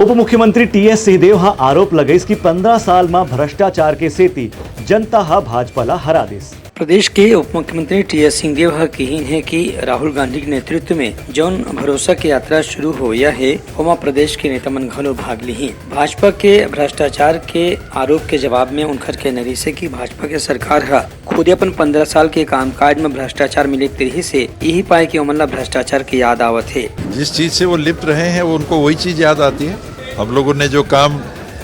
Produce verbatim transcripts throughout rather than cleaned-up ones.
उप मुख्यमंत्री टीएस सिंहदेव ह आरोप लगाइस कि पंद्रह साल म भ्रष्टाचार के सेती जनता ह भाजपा ल हरा दिस। प्रदेश के उप मुख्यमंत्री टीएस सिंहदेव ह किहीन हे कि राहुल गांधी के नेतृत्व में जौन भरोसा के यात्रा शुरू होया हे, ओमा प्रदेश के नेता मन घलो भाग लिही। भाजपा के भ्रष्टाचार के आरोप के जवाब में उनकर कहना रहिसे कि भाजपा के सरकार ह खुद अपन पंद्रह साल के कामकाज में भ्रष्टाचार मिले रिहिस हे, यही पाए कि ओमन ला भ्रष्टाचार के याद आवत हे। जिस चीज से वो लिप्त रहे हैं, वो उनको वही चीज याद आती है। हम लोगों ने जो काम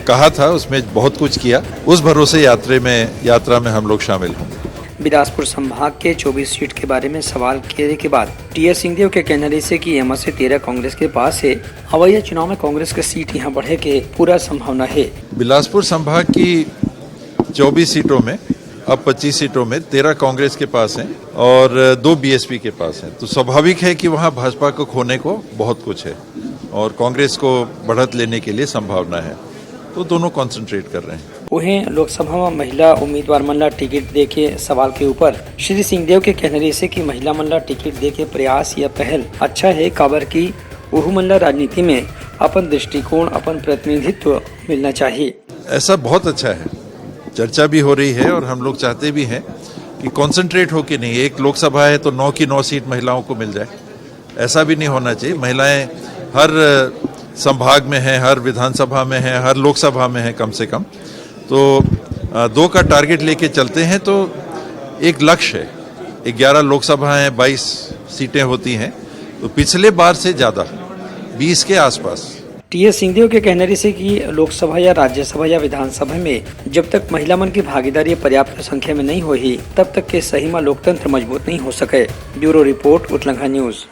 कहा था, उसमें बहुत कुछ किया। उस भरोसे यात्रा में, यात्रा में हम लोग शामिल होंगे। बिलासपुर संभाग के चौबीस सीट के बारे में सवाल करे के बाद टीएस सिंहदेव के कहना रहिसे कि एमा से तेरह कांग्रेस के पास हे। अवइया चुनाव में कांग्रेस के सीट यहाँ बढ़े के पूरा संभावना हे। बिलासपुर संभाग की चौबीस सीटों में अब पच्चीस सीटों में तेरह कांग्रेस के पास हैं और दो बीएसपी के पास हैं, तो स्वाभाविक है कि वहाँ भाजपा को खोने को बहुत कुछ है और कांग्रेस को बढ़त लेने के लिए संभावना है, तो दोनों कॉन्सेंट्रेट कर रहे हैं। उहें, लोकसभा में महिला उम्मीदवार मन ला टिकट दे के सवाल के ऊपर श्री सिंहदेव के कहना रहिसे कि महिला मन ला टिकट दे के प्रयास या पहल अच्छा हे, काबर कि उहू मन ला राजनीति में अपन दृष्टिकोण, अपन प्रतिनिधित्व मिलना चाहिए। ऐसा बहुत अच्छा है, चर्चा भी हो रही है और हम लोग चाहते भी हैं कि कॉन्सेंट्रेट हो के नहीं, एक लोकसभा है तो नौ की नौ सीट महिलाओं को मिल जाए, ऐसा भी नहीं होना चाहिए। महिलाएं हर संभाग में हैं, हर विधानसभा में हैं, हर लोकसभा में हैं कम से कम। तो अ, दो का टारगेट लेके चलते हैं तो एक लक्ष्य है, ग्यारह लोकसभा हैं, बाईस सीटें होती हैं, तो पिछले बार से ज़्यादा, बीस के आसपास। टीएस सिंहदेव के कहना रहिसे कि लोकसभा या राज्यसभा या विधानसभा में जब तक महिला मन की भागीदारी पर्याप्त संख्या में नहीं होही, तब तक के सही में लोकतंत्र मजबूत नहीं हो सके। ब्यूरो रिपोर्ट, उतलंघा न्यूज।